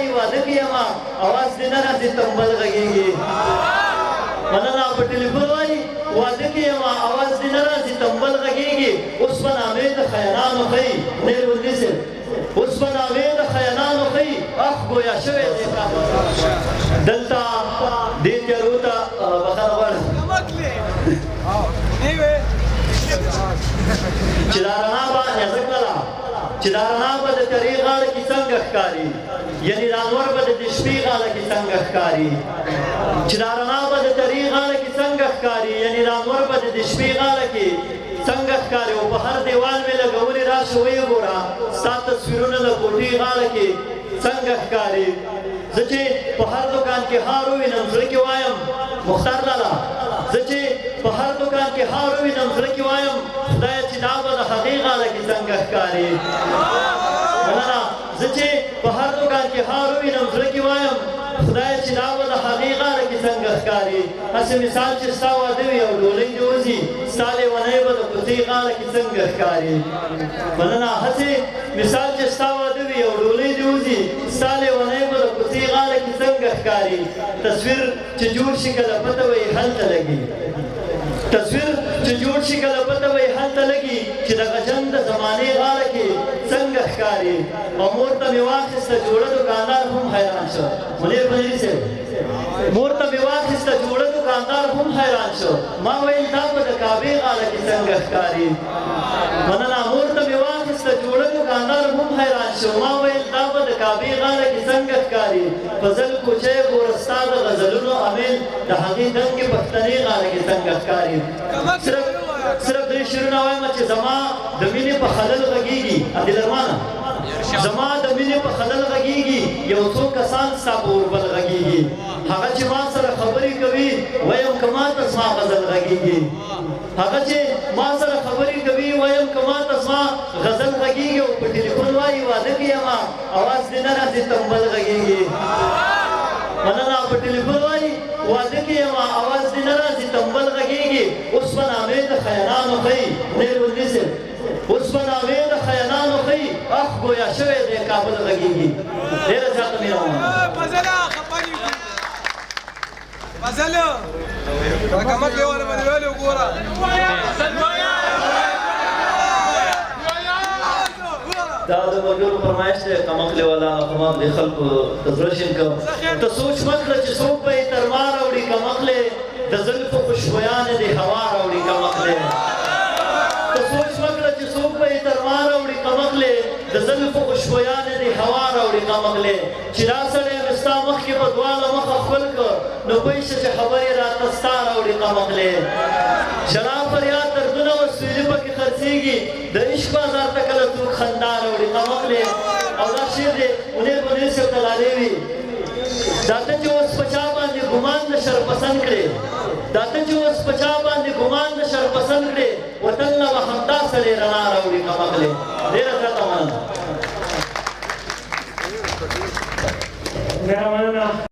وایي واده کې یم، اواز دې نه راځي، تمبل غږېږي. مننه. په ټلیفون وایي واده کې یم، اواز دې نه راځي، تمبل غږېږي. اوس په نامې د خیانانو ښیي نیر ونیسي، اوس په نامې د خیانانو ښیي، اخ ګویا شوی دی دلته دې تیارو ته. بخښنه غواړم چې دا رڼا به نیازک لالا، چې دا رڼا به د تیارې غاړه کې څنګه ښکاري، یعنی دا نور به د شپې غاړه کې څنګه ښکاري. چې دا رڼا به د تیارې غاړه کې څنګه ښکاري، یعنی دا نور به د شپې غاړه کې څنګه ښکاري. او په هر دیوال مې لګولې، راشه ویې ګوره، ستا تصویرونه له کوټې غاړه کې څنګه ښکاري. زه چې په هر دکان کې هار ووینم زړه کې وایم، مختار لالا، زه چې په هر دکان کې هار ووینم زړه کې وایم، خدایه چې دا به د هغې غاړه کې څنګه ښکاري. مننه. زه چې په هر دکان کې هار ووینم زړه کې وایم، خدایه چې دا به د هغې غاړه کې څنګه ښکاري. هسې مثال چې ستا واده وي او ډولۍ دې وځي، ستا لیونی به د کوڅې غاړه کې څنګه ښکاري. مننه. هسې مثال چې ستا واده وي او ډولۍ دې وځي، ستا لیونی به د کوڅې غاړه کې څنګه ښکاري. تصویر چې جوړ شي کله پته وي هلته لګي، تصویر چې جوړ شي کله پته وي هلته لګي، چې دغه جنګ د زمانې غاړه کې څنګه ښکاري. او مور ته مې واخیسته جوړه، دکاندار هم حیران شو. منیر بنیري صاحب، مور ته مې واخیسته جوړه، دکاندار هم حیران شو، ما ویل دا به د کعبې غاړه کې څنګه ښکاري. مننه. مور ته مې واخیسته جوړه، دکاندار هم حیران شو، ما ویل دا به د کعبې غاړه کې څنګه ښکاري. فضل کوچی ګوره، ستا د غزلونو امیل د هغې دنګې پښتنې غاړه کې څنګه ښکاري. صرف درې شعرونه وایم. چې زما د مینې په خلل غږېږي، عادل ارمانه، زما د مینې په خلل غږېږي، یو څو کسان ستا په اوربل غږېږي. هغه چې ما سره خبرې کوي وایم که ما ته زما غزل غږېږي، هغه چې ما سره خبرې کوي وایم که ما ته زما غزل غږېږي. او په ټلیفون وایي واده کې یم، اواز دې نه راځي، تمبل غږېږي. مننه. په ټلیفون وایي واده کې یم، اواز دې نه راځي، تمبل غږېږي. اوس په نامې د خیانانو ښیي نیر ونیسي، اوس په نامې د خیانانو ښیي، اخ ګویا شوی دی کابل غږېږي. ډېره زیاته مینه ومنه. فضل کمک لیواله باندې ویلې وګوره. دا د ملګرو فرمایش دی، کمکلې والا نو ما د خلکو د زړه شین کوم. ته سوچ مه کړه چې څوک به یې تر ما راوړي کمکلې، د زلفو خوشبویانې دې هوا راوړي کمکلې. ته سوچ مه کړه چې څوک به یې تر ما راوړي کمکلې، د زلفو خوشبویانې دې هوا راوړي کمکلې. چې دا سړی مې ستا مخکې په دواړه مخه ښکل کړ، نو پوه شه چې خبرې راته ستا راوړي کمکلې. ژړا فریاد دردونه او سویلي پکې خرڅېږي، د عشق بازار ته کله څوک خندا راوړي کمکلې. او دا شعر دی منیر بنیر صاحب ته لالې وي. دا ته چې اوس په چا باندې ګمان د شرپسند کړې، دا ته چې اوس په چا باندې ګمان د شرپسند کړې، وطن له به همدا سړی رڼا راوړي کمکلې. ډېره زیاته مننه. ډېره مننه.